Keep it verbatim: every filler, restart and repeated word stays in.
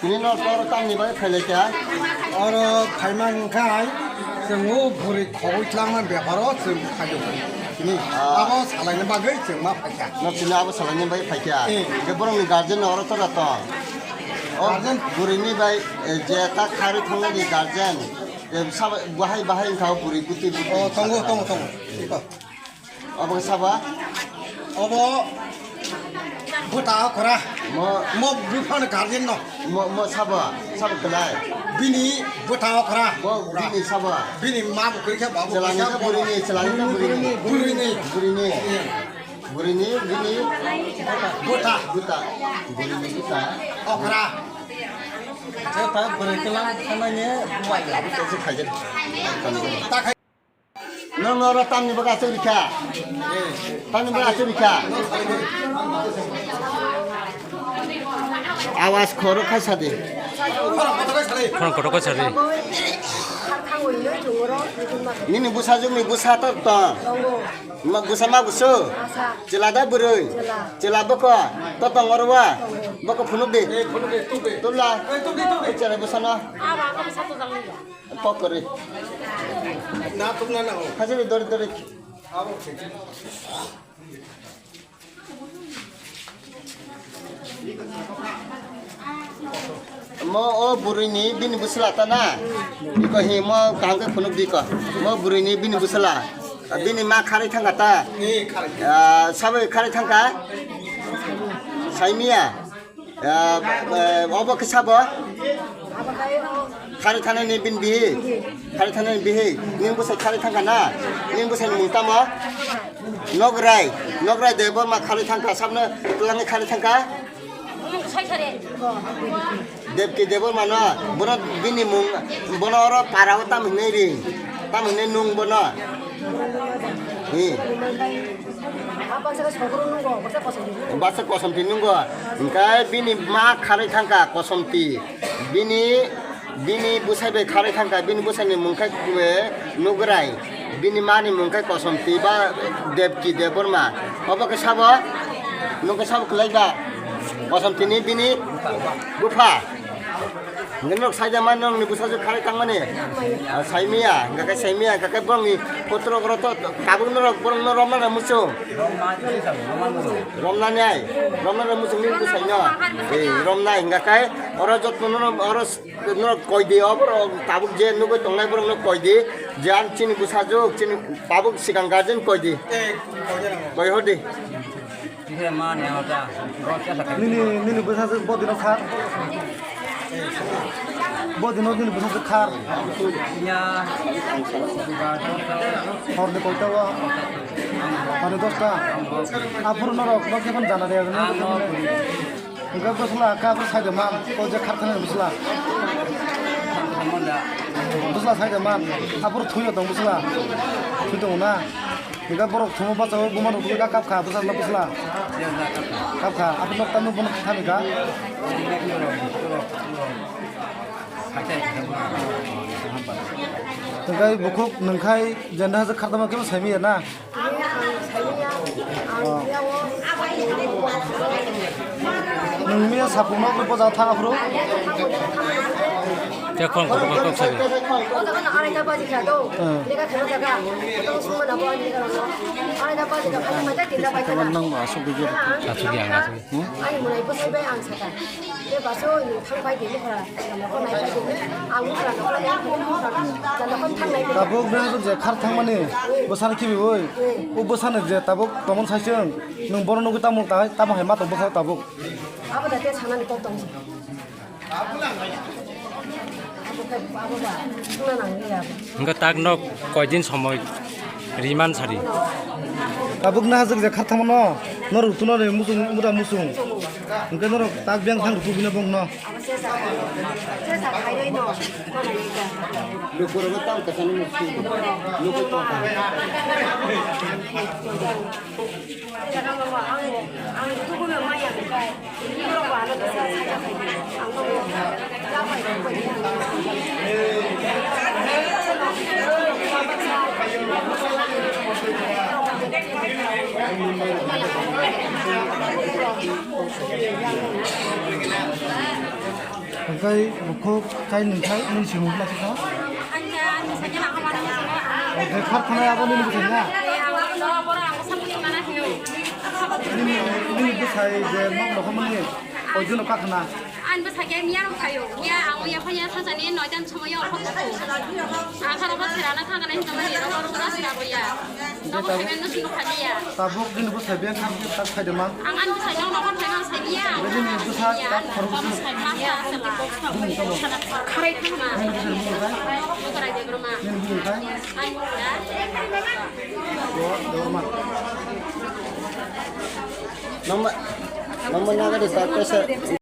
Tini no tor tamni bai phailai kha? Oro phaima wngkha hai, chwng o bwrwi khogwi tlangma beparo chwng phaio. Tini Ah. abo salaina bagwi chwng ma phaikha. No tini abo salaina bai phaikha. Eh. Hwnkhe borokni guardian no oro tora tong. O Guardian? Bwrwini bai, eh, je ta kharwi thangnani guardian, eh, sabo bahai bahai wngkha o bwrwi bwtwi bwtwi. Oh, tongo, tongo, tongo. Iko. Obo khe sabo? Obo bwta okra. Mo- Mo buphano guardian no. Mo, mo sabo, sabo kwlai. Bini bwta okra. Mo bini sabo. Bini ma bo kwrwi kha, babo kwrwi kha, chwlani na bwrwini, chwlani na bwrwini. Bwrwini. Bwrwini. Bwrwini, bini bwta. Bwta. Bwrwini bwta. Okra. Je ta bwrwi kwlang khanani buai. Abo khe se khaijak. Ta khai- Nwng oro tamni bagwi achuk rikha? Tamni bagwi achuk rikha? Awas khoro khaisa de. Khorang kotor khaisa de. Nini bwsajwkni bwsa tor tong? Ma bwsa ma bwsw? Chwla da bwrwi? Chwla bokho? To tong oro wa? Bokho phunuk de. Tubla. Chwla bwsano. Pokori. Na tuk na na ho. Hajiri dori dori. Mo o bwrwini bini bwsla ta na. Iko hi mo kaham khe phunuk di ko. Mo bwrwini bini bwsla. Bini ma kharwi thangkha ta. Ni kharwi. Ah, sabo kharwi thangkha. Saimiya. Ah, eh, obo khe sabo? Khari thanani bini bihi? Khari thanani bihi? Ning bwsai khari thangkha na? Ning bwsai ni mung tamo? Nograi. Nograi Debbarma khari thangkha, sabno twlangwi khari thangkha? Debki Debbarma no, bono bini mung, bono oro para o tam hinwi ring, tam hinwi nung bono. Hi. Basa Kosomti nungo. Hwnkhe bini ma kharwi thangkha Kosomti. Bini, bini bwsai bai kharwi thangkha, bini bwsai ni mung khe, eh, Nugrai. Bini ma ni mung khe Kosomti ba Debki Debbarma. Obo khe sabo? Nung khe sabo kwlai ba? Kosomti ni bini bupha. Hwnkhe norok saida man norokni bwsajwk kharwi tangmani? Ah, saimiya, hwnkhe saimiya, hwnkhe borokni photo rok oro to tabuk norok borokno romna rw muchung. Romnani ai, romna rw muchung nini bwsaino. Ei, romnai hwnkhe oro jotto norok oro norok koidi, o borok tabuk je nugwi tongnai borokno koidi, je ang chini bwsajwk, chini tabuk swkang guardian koidi. Koi hodi. Nini, nini bwsajwk bo dino khar. Bo dino nini bwsajwk khar. Horni koita o? Horni dosta. Aphuru norok no khe phano jana de. Hwnkhe bwsla khe aphuru sai de man, o je khar thani bwsla. Bwsla sai de man, aphuru thwi tong bwsla. Thwi tongo na? Hwnkhe borok thumo bachao buma rok kap kha bwsajwk bwsla. Kap kha, aphuru nok tamo bono thani kha. Hwnkhe bukhuk nwng khai jenda hajak khar tamo khe bo sai manya na? Nwng miya sapung nok ni boja thang aphuru? Tei khorang kotor kok sabi. O jaga no arai ta baji kha do. Hmm. Lega khana jaga. Tong suma na bo ani lega no. Arai ta baji kha, ani mata tinda bai khana. Nang ma asuk bijor. Asuk yang asuk. Hmm? Ani mulai bo sai bai ang saka. Ye baso ni thang bai di mukra. Ang mukra no. Ang mukra no. Tabuk na je khar thangmani. Bwsani khibiwi. O bwsani je tabuk tomon saisung. Nwng bono nugwi tamo ta-, tamo hai ma tong bwkha tabuk. Abo da te sanani kok tong. Abo khe, abo ba, suna nang ya. Hwnkhe tak nok koidin somoi riman sari. Tabuk na hajak je khathangmano, norok tuno ni musung, muda musung. Hwnkhe norok tak biyang thang rukubina bongno. Abo se sa, se sa khairoi no, no na ika. Lukuro tam kasani musung. Lukuro tam. Hwnkhe bukhuk chai nwng thai nini swngmung bwlai se kha? Hwnkhe khar thangwi abo nini bwsai na? Nini, nini bwsai je nok lokhomani oijono kakhna? Ani bwsai khe miya rok phaio. Miya ang uya phaiya sajani noitan somoyo okhok tuku. Ang kharo bo serana thangani hinamani rok rok na sera boya. Nogo phaimani no sino khaliya. Tabuk bini bwsai beng kha tak phaidima. Ang ani bwsai no nogo phaima saiya. Bini bwsa tak khorok bwsa. Masa sela. Bini tamo. Kharai thangma. Bini bwsai bini khai. Bwkharai de broma. Bini bini khai. Ani bwsa. Bo, bo ma. Nangma, nangma naga de tak pesa.